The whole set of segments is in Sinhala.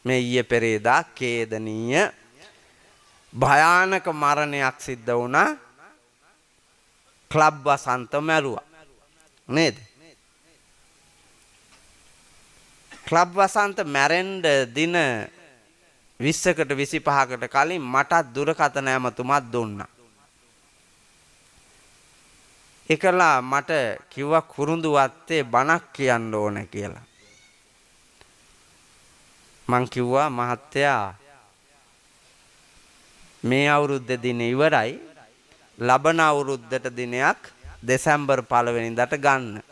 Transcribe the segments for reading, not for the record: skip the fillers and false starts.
මේ ඊයේ පෙරේදා ඛේදනීය භයානක මරණයක් සිද්ධ වුණා. ක්ලබ් වසන්ත මැරුවා නේද? ක්ලබ් වසන්ත මැරෙන්න දින 20කට 25කට කලින් මටත් දුරකථන ඇමතුමක් දුන්නා. ඒකලා මට කිව්වා කුරුඳු වත්තේ බණක් කියන්න ඕන කියලා. මං කිව්වා මහත්තයා මේ අවුරුද්ද දින ඉවරයි, ලබන අවුරුද්දට දිනයක් දෙසැම්බර් 1 වෙනිදාට ගන්න.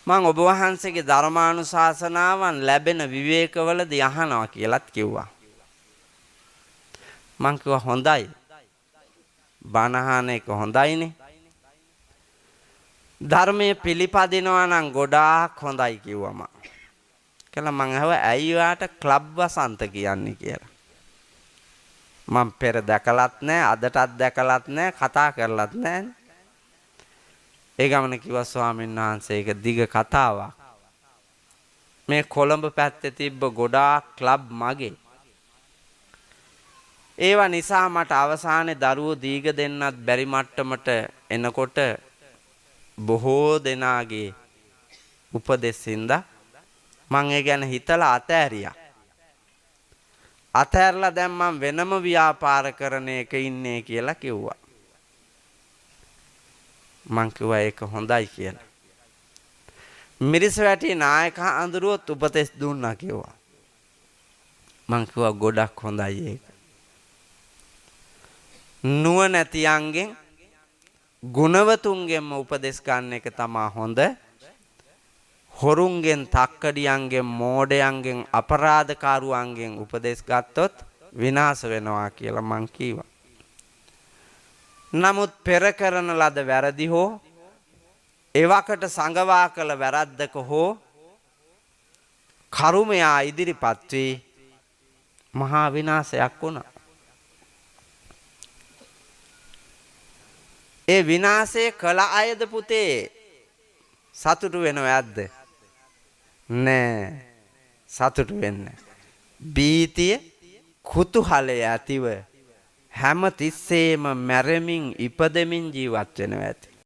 මං ඔබ වහන්සේගේ ධර්මානුශාසනාවන් ලැබෙන විවේකවලදී අහනවා කියලාත් කිව්වා. මං කිව්වා හොඳයි, බණ අහන එක හොඳයිනේ, ධර්මයේ පිළිපදිනවා නම් ගොඩාක් හොඳයි කිව්වා මං. කියලා මං ඇහුවා ඇයි ඔයාට ක්ලබ් වසන්ත කියන්නේ කියලා. මං පෙර දැකලත් නෑ, අදටත් දැකලත් නෑ, කතා කරලත් නෑ. ඒ ගමන කිව්වා ස්වාමීන් වහන්සේ ඒක දිග කතාවක්. මේ කොළඹ පැත්තේ තිබ්බ ගොඩාක් ක්ලබ් මගේ. ඒවා නිසා මට අවසානයේ දරුවෝ දීග දෙන්නත් බැරි මට්ටමට එනකොට බොහෝ දෙනාගේ උපදෙස් හින්දා මං ඒ ගැන හිතලා අතෑරියා. අතෑරලා දැන් මං වෙනම ව්‍යාපාර කරන එක ඉන්නේ කියලා කිව්වා. මං කිව්වා ඒක හොඳයි කියලා. මිරිසවැටි නායක අඳුරුවොත් උපදෙස් දුන්නා කිව්වා. මං කිව්වා ගොඩක් හොඳයි ඒක. නුවණැතියන්ගෙන් ගුණවතුන්ගෙන්ම උපදෙස් ගන්න එක තමා හොඳ. හොරුන්ගෙන්, තක්කඩියන්ගෙන්, මෝඩයන්ගෙන්, අපරාධකාරුවන්ගෙන් උපදෙස් ගත්තොත් විනාශ වෙනවා කියලා මං කීවා. නමුත් පෙර කරන ලද වැරදි හෝ එවකට සංගවා කළ වැරද්දක හෝ කරුමයා ඉදිරිපත් වී මහා විනාශයක් වුණා. ඒ විනාශය කළ අයද පුතේ සතුටු වෙනව ඇද්ද? නෑ, සතුටු වෙන්නේ. බීතිය කුතුහලය ඇතිව හැම තිස්සේම මැරෙමින් ඉපදෙමින් ජීවත් වෙනවා ඇති.